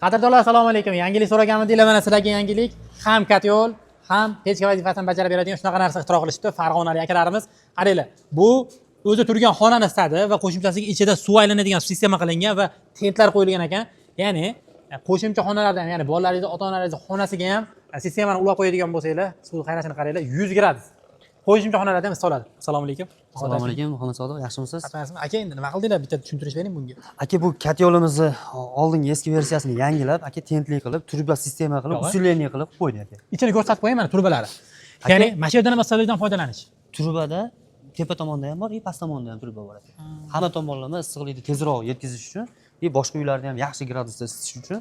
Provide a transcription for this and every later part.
Qadrdonlar, assalomu alaykum. Yangilik so'raganmidinglar, mana sizlarga yangilik. Ham котёл, ham pechka vazifasini bajarib beradigan shunaqa narsa ixtiro qilishibdi farg'onalik akalarimiz. Qaranglar, bu o'zi turgan xonani isitadi va qo'shimchasiga ichida suv aylanadigan sistema qilingan va tentlar qo'yilgan ekan. Ya'ni qo'shimcha xonalarda ham, ya'ni bolalaringizni, ota-onalaringizni xonasiga ham sistemani ulab qo'yadigan bo'lsanglar, suv qaynashini qaranglar, 100 gradus. Qo'shimcha xonalarda ham isita oladi. Assalomu alaykum. Assalomu alaykum, Muhammad Sodiq, yaxshimisiz? Aka, endi nima qildinglar? Bitta tushuntirish bering bunga. Aka, bu котёл imizni oldingi eski versiyasini yangilab, aka, tentli qilib, truba sistema qilib, Yo'q, a? усиление qilib qo'ydik, aka. Ichini ko'rsatib qo'ying, mana trubalari. Aka- Ya'ni mana shu yerdan ham issiqlikdan foydalanish. Trubada tepa tomonda ham bor, и past tomonda ham truba bor, aka. Hamma tomonlama issiqlikni tezroq yetkazish uchun и boshqa uylarni ham yaxshi gradusda isitish uchun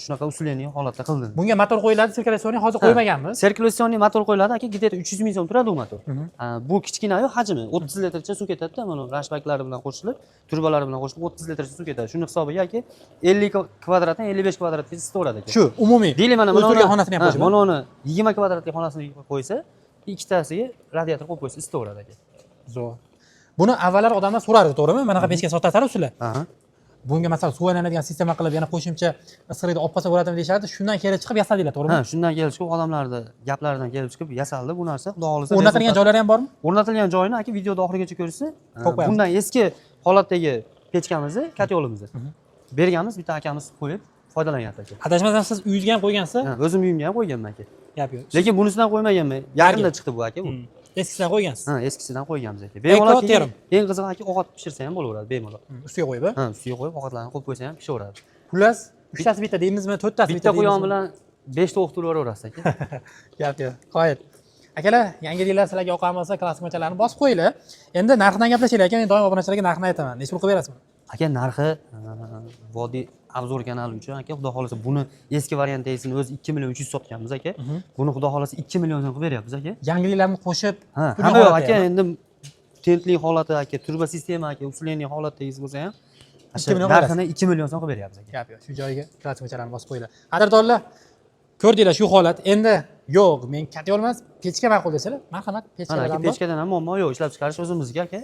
shunaqa усиление holatda qildim. Bunga motor qo'yiladi, циркуляционный hozir qo'ymaganmiz. Циркуляционный motor qo'yiladi, aka, где-то 300 ming so'm turadi u motor. Ha, bu kichkina-yu hajmi 30 litrcha suv ketadi-da, mana рашпак lari bilan qo'shilib, trubalari bilan qo'shilib 30 litrcha suv ketadi. Shuni hisobiga, aka, 50 kvadratdan 55 kvadratgacha isitaveradi, aka. Shu umumiy. Deylik, mana o'zi mana turgan xonasini ham ha, qo'shib. Mana uni 20 kvadratli xonasini qo'ysa, ikkitasiga radiator qo'yib qo'ysa, isitaveradi, aka. Zo'r. Buni avvallar odamlar so'rardi, to'g'rimi? Manaqa pechka sotasizlar sizlar. Aha. Bunga masalan suv aylanadigan sistema qilib, yana qo'shimcha issiqlikni olib qolsa bo'ladimi deyishardi. Shundan kelib chiqib yasadinglar, to'g'rimi? Ha, shundan kelib chiqib, odamlarni gaplaridan kelib chiqib yasaldi bu narsa. Xudo xohlasa, O'rnatilgan joylari ham bormi? O'rnatilgan joyini, aka, videoda oxirigacha ko'rishsa, Qo'yib qo'yamiz. Bundan eski holatdagi pechkamizni, котёл imizni berganmiz, bitta akamiz qo'yib foydalanyapti, aka. Adashmasam, siz uyingizga ham qo'ygansiz? Ha, o'zim uyimga ham qo'yganman, aka. Gap yo'q. Lekin bunisidan qo'ymaganman. Yaqinda chiqdi bu, aka, bu. Eskisidan qo'ygansiz. Ha, eskisidan qo'yganmiz, aka. Bemalol keyin Ekoterm. Eng qizig'i, aka, ovqat pishirsa ham bo'laveradi bemalol. Ustiga qo'yib, a? Ha, ustiga qo'yib, ovqatlarni qo'yib qo'ysa ham pishaveradi. Xullas, uchtasi bitta deymizmi, to'rttasi bitta Bitta quyon deymizmi? bilan beshta o'q turaverasiz, aka. Gap yo'q. Qoyil. Akalar, yangiliklar sizlarga yoqqan bo'lsa, klassik bosib qo'yinglar. Endi narxidan gaplashaylik, aka. Men doim obunachilarga narxini aytaman. Necha pul qilib berasiz buni? Aka, narxi Vodiy обзор kanali uchun, aka, xudo xohlasa, buni eski variantdagisini o'zi 2 million 300 sotganmiz, aka. Buni, xudo xohlasa, 2 million so'm qilib beryapmiz, aka. Yangiliklarni qo'shib Ha, turgan hamma yo'q, holatda aka, ham. Endi tentli holati, aka, turba sistema, aka, усиление holatdagisi bo'lsa ham, 2 million narxini 2 million so'm qilib beryapmiz, aka. Gap yo'q. Shu joyiga klassikalarni bosib qo'yinglar. Qadrdonlar, ko'rdinglar shu holat. Endi yo'q, men котёл emas, pechka ma'qul desalar, marhamat, Mana, aka, pechkalar ham bor. Pechkadan ham muammo yo'q, ishlab chiqarish o'zimizga, aka.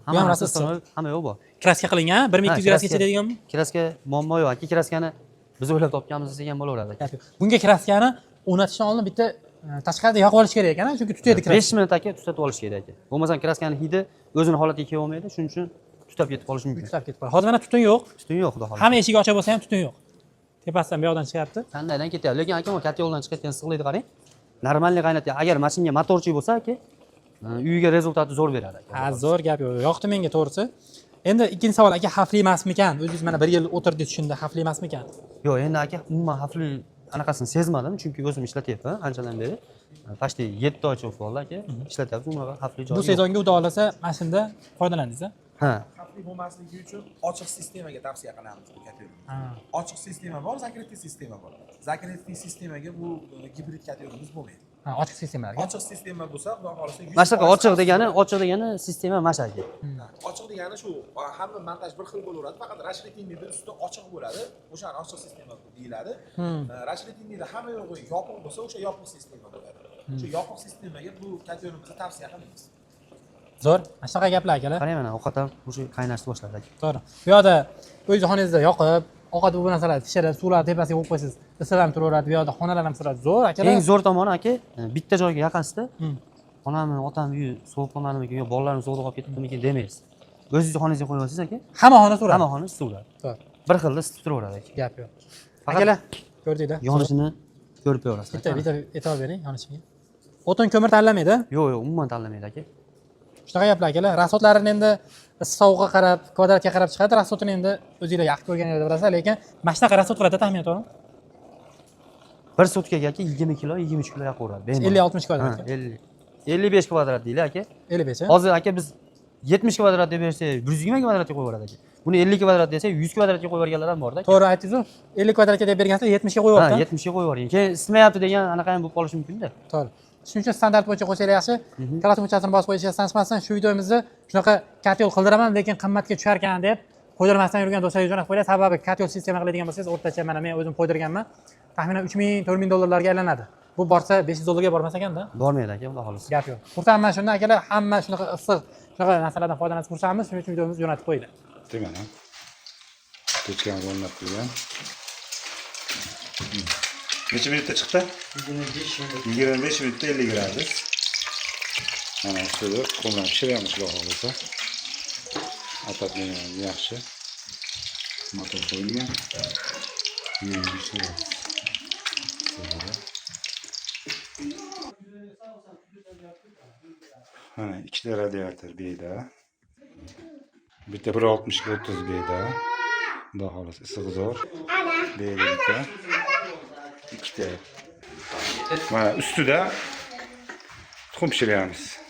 Bu ham Hamma rosa narsa issiq. hamma yo'q bor. Краска qilingan, 1200 Ha, gradusga краска. chidaydiganmi? Краска muammo yo'q, aka, краска ni biz o'ylab topganmiz desak ham bo'laveradi, aka. Gap yo'q. Bunga краска ni o'rnatishdan oldin bitta tashqarida yoqib olish kerak ekan, chunki tutaydi краска. 5 minut, aka, tutatib olish kerak, aka. Bo'lmasam краска ni hidi o'zini holatiga kelib olmaydi, shuning uchun tutab ketib qolishi mumkin. Tutab ketib qoladi. Hozir mana tutun yo'q. Tutun yo'q, xudo xohlasa. Hamma eshigi ochiq bo'lsa ham tutun yo'q. Tepasidan bu yoqdan chiqyapti. Qandaydan ketyapti, lekin aka, katta yo'ldan chiqayotgan issiqlikni qarang. Нормальный qaynatgan. Agar mashinga motorchi bo'lsa, aka, uyiga результат i zo'r beradi, aka. Ha, zo'r, gap yo'q. Yoqdi menga, to'g'risi. Endi ikkinchi savol, aka, xavfli emasmikan? O'zingiz mana bir yil o'tirdingiz shunda, xavfli emasmikan? Yo'q, endi, aka, umuman xavfli anaqasini sezmadim, chunki o'zim ishlatyapman anchadan beri. Почти 7 oycha bo'lib qoldi, aka. Ishlatyapmiz, unaqa xavfli joyi Bu yo'q. sezonga, xudo xohlasa, mana shunda foydalandingiz, a? Ha. Xavfli bo'lmasligi uchun ochiq sistemaga tavsiya qilamiz bu котёл ni. Ha. Ochiq sistema bor, закрытый sistema bor. Закрытый sistemaga bu gibrid котёл imiz bo'lmaydi. Ha, ochiq sistemalarga. Ochiq sistema bo'lsa, xudo xohlasa, 100% Mana shunaqa ochiq xavfsiz degani, bo'ladi. ochiq degani sistema mana shu, aka. Ochiq degani shu, hamma montaj bir xil bo'laveradi, faqat расширительный da usti ochiq bo'ladi, o'shani ochiq sistema deyiladi. Расширительный da hamma yog'i yopiq bo'lsa, o'sha yopiq sistema bo'ladi. Shu yopiq sistemaga bu котёл imizni tavsiya qilmaymiz. Zo'r. Mana shunaqa gaplar, akalar. Qarang, mana ovqat ham уже qaynashni boshladi, aka. To'g'ri. Bu yoqda o'zingiz xonangizda yoqib, ovqat bu narsalarni pishirib, suvlarni tepasiga qo'yib qo'ysangiz, isib ham turaveradi. Bu yoqda xonalar ham turadi. Zo'r, akalar. Eng zo'r tomoni, aka, bitta joyga yoqasizda, onamni, otam uyi sovuq qolmadimikin yo bolalarim sovuqda qolib ketdimikin demaysiz. O'zingizni xonangizga qo'yib olsangiz, aka, Hamma xona so'radi. Hamma xona isitaveradi. To'g'ri. Bir xilda isitib turaveradi, aka. Gap yo'q. Faqat Akalar, ko'rdinglar. yonishini ko'rib qo'yaverasiz. Bitta bitta e'tibor bering yonishiga. O'tin ko'mir tanlamaydi. Yo'q, yo'q, umuman tanlamaydi, aka. Shunaqa gaplar, akalar. Расход larini endi issiq sovuqqa qarab, kvadratga qarab chiqadi. Расход ini endi o'zinglar yaxshi ko'rganinglarda bilasizlar, lekin mana shunaqa расход qiladi, taxminan, to'g'rimi? Bir sutkaga, aka, 20 kilo, 23 kilo yoqaveradi bemalol. 50-60 kvadratga. Ha, 50 55 kvadrat deylik, aka. 55, a? Hozir, aka, biz 70 kvadrat deb bersak, 120 kvadratga qo'yib yuboradi, aka. Buni 50 kvadrat desa, 100 kvadratga qo'yib yuborganlar ham borda, aka. To'g'ri aytdingiz-ku. 50 kvadratga deb bergansizlar, 70 ga Ha, qo'yyapti. 70 ga qo'yib yuborgan. Keyin isitmayapti degan anaqa ham bo'lib qolishi mumkin-da. To'g'ri. Shuning uchun standart bo'yicha qo'ysanglar yaxshi. Kolokolchasini bosib qo'yish esdan chiqmasin. Shu videomizni shunaqa котёл qildiraman, lekin qimmatga tushar ekan deb qo'ydirmasdan yurgan do'stlarga jo'natib qo'yinglar. Sababi котёл sistema qiladigan bo'lsangiz, o'rtacha mana men o'zim qo'ydirganman. Taxminan 3000, 4000 dollarlarga aylanadi. Bu borsa 500 dollarga bormas ekanda. Bormaydi, aka, xudo xohlasa. Gap yo'q. Xursandman shundan, akalar, hamma shunaqa issiq, shunaqa narsalardan foydalansa xursandmiz. Shuning uchun videomizni jo'natib qo'yinglar. Mana pechkamiz o'rnatilgan. Necha minutda chiqdi? 25 minutda 50 gradus. Mana ustida tuxumlar pishiryapmiz, xudo xohlasa. Отопление yaxshi. Motor qo'yilgan. 25 gradus. Issig'ida. Mana ikkita radiator bu yerda. Bitta 1.60 ga 30 bu yerda. Xudo xohlasa issig'i zo'r. Bu yerda bitta. Ikkita. Mana ustida tuxum pishiryapmiz.